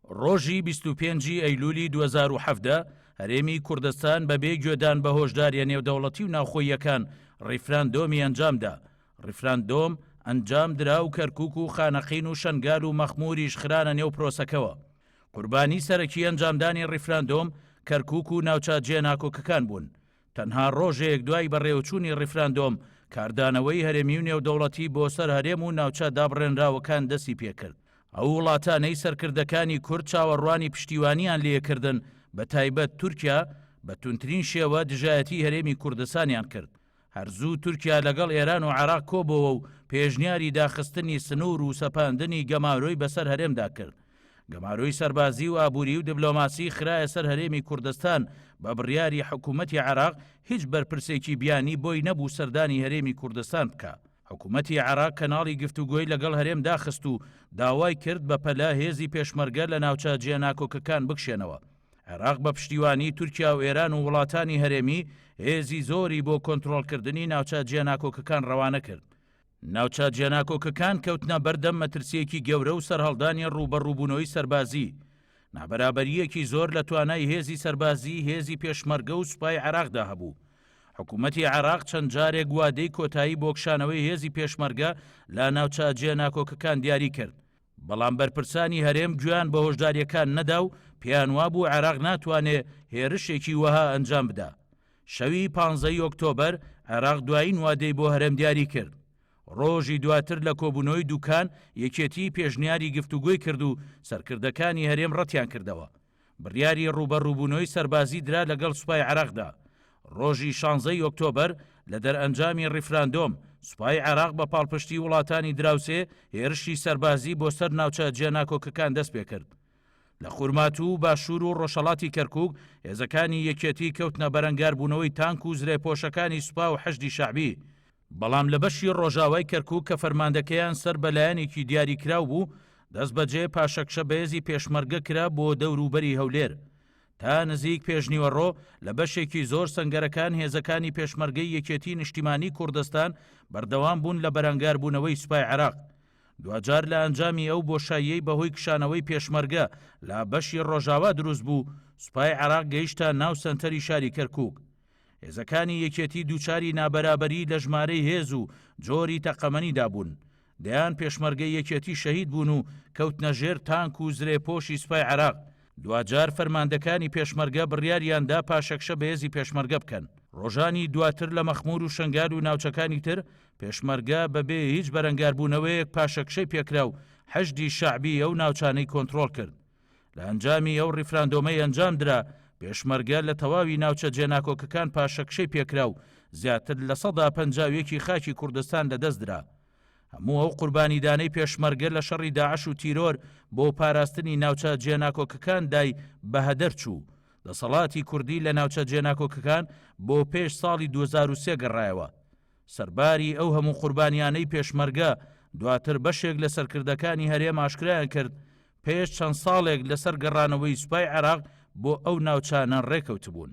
ڕۆژی 25 ی ئەیلولی 2017 هەرێمی کوردستان بەبێ گوێدان بە هۆشداریە نێودەوڵەتی و ناوخۆییەکان ڕیفراندۆمی ئەنجامدا. ڕیفراندۆم ئەنجام درا و کەرکوک و خانەقین و شەنگال و مەخموریش خرانە نێو پرۆسەکەوە. قوربانی سەرەکی ئەنجامدانی ڕیفراندۆم کەرکوک و ناوچە جێناکۆکەکان بوون. تەنها ڕۆژێک دوای بەڕێوەچوونی ڕیفراندۆم، کاردانەوەی هەرێمی و نێودەوڵەتی بۆ سەر هەرێم و ناوچە دابڕێنراوەکان دەستی پێکرد. ئەو وڵاتانەی سەرکردەکانی کورد چاوەڕوانی پشتیوانیان لێکردن، بە تایبەت تورکیا، بە توندترین شێوە دژایەتی هەرێمی کوردستانیان کرد. هەر زوو تورکیا لەگەڵ ئێران و عێراق کۆبۆوە و پێشنیاری داخستنی سنوور و سەپاندنی گەمارۆی بەسەر هەرێمدا کرد. گەمارۆی سەربازی و ئابووری و دبلۆماسی خرایە سەر هەرێمی کوردستان، بە بڕیاری حکوومەتی عێراق هیچ بەرپرسێکی بیانی بۆی نەبوو سەردانی هەرێمی کوردستان بکا. حکوومەتی عێراق کەناڵی گفتوگۆی لەگەڵ هەرێم داخست و داوای کرد بەپەلە هێزی پێشمەرگە لە ناوچە جێناکۆکەکان بکشێنەوە. عێراق بە پشتیوانی تورکیا و ئێران و وڵاتانی هەرێمی هێزی زۆری بۆ کۆنترۆڵکردنی ناوچە جێناکۆکەکان ڕەوانە کرد. ناوچە جێناکۆکەکان کەوتنە بەردەم مەترسییەکی گەورە و سەرهەڵدانی ڕووبەڕووبوونەوەی سەربازی. نابەرابەرییەکی زۆر لە توانای هێزی سەربازی هێزی پێشمەرگە و سوپای عێراقدا هەبوو. حکوومەتی عێراق چەند جارێک وادەی کۆتایی بۆ کشانەوەی هێزی پێشمەرگە لە ناوچە جێناکۆکەکان دیاری کرد. بەڵام بەرپرسانی هەرێم گوێیان بە هۆشدارییەکان نەدا و پێیان وابوو عێراق ناتوانێ هێرشێکی وەها ئەنجام بدا. شەوی پانزەی ئۆکتۆبەر عێراق دوایین وادەی بۆ هەرێم دیاری کرد. ڕۆژی دواتر لە کۆبوونەوەی دوکان یەکێتی پێشنیاری گفتوگۆی کرد و سەرکردەکانی هەرێم ڕەتیان کردەوە. بڕیاری ڕووبەڕووبوونەوەی سەربازی درا لەگەڵ سوپای عێراقدا. ڕۆژی شانزەی ئۆکتۆبەر لە دەرئەنجامی ڕیفراندۆم، سوپای عێراق بە پاڵپشتی وڵاتانی دراوسێ هێرشی سەربازی بۆ سەر ناوچە جێناکۆکەکان دەستپێکرد. لە خورماتوو و باشوور و ڕۆژهەڵاتی کەرکووک هێزەکانی یەکێتی کەوتنە بەرەنگاربوونەوەی تانک و زرێپۆشەکانی سوپا و حەشدی شەعبی، بەڵام لە بەشی ڕۆژاوای کەرکووک کە فەرماندەکەیان سەر بە لایەنێکی دیاریکراو بوو، دەستبەجێ پاشەکشە بە هێزی پێشمەرگە کرا بۆ دەوروبەری هەولێر. تا نزیک پێشنیوەڕۆ لە بەشێکی زۆر سەنگەرەکان هێزەکانی پێشمەرگەی یەکێتی نیشتیمانی کوردستان بەردەوام بوون لە بەرەنگاربوونەوەی سوپای عێراق. دواجار لە ئەنجامی ئەو بۆشاییەی بەهۆی کشانەوەی پێشمەرگە لە بەشی ڕۆژاوا دروست بوو، سوپای عێراق گەیشتە ناو سەنتەری شاری کەرکووک. هێزەکانی یەکێتی دووچاری نابەرابەری لە ژمارەی هێز و جۆری تەقەمەنیدا بوون. دەیان پێشمەرگەی یەکێتی شەهید بوون و کەوتنە ژێر تانک و زرێپۆشی سوپای عێراق. دواجار فەرماندەکانی پێشمەرگە بڕیاریان دا پاشەکشە بە هێزی پێشمەرگە بکەن. ڕۆژانی دواتر لە مەخموور و شەنگال و ناوچەکانی تر پێشمەرگە بەبێ هیچ بەرەنگاربوونەوەیەک پاشەکشەی پێکرا و حەشدی شەعبی ئەو ناوچانەی کۆنترۆڵ کرد. لە ئەنجامی ئەو ڕیفراندۆمەی ئەنجامدرا، پێشمەرگە لە تەواوی ناوچە جێناکۆکەکان پاشەکشەی پێکرا و زیاتر 51% ی خاکی کوردستان لەدەستدرا. هەموو ئەو قوربانیدانەی پێشمەرگە لە شەڕی داعش و تیرۆر بۆ پاراستنی ناوچە جێناکۆکەکان دای بە هەدەر چوو. دەسەڵاتی کوردی لە ناوچە جێناکۆکەکان بۆ پێش ساڵی 2003 گەڕایەوە. سەرباری ئەو هەموو قوربانیانەی پێشمەرگە، دواتر بەشێک لە سەرکردەکانی هەرێم ئاشکرایان کرد پێش چەند ساڵێک لەسەر گەڕانەوەی سوپای عێراق بۆ ئەو ناوچانە ڕێکەوتبوون.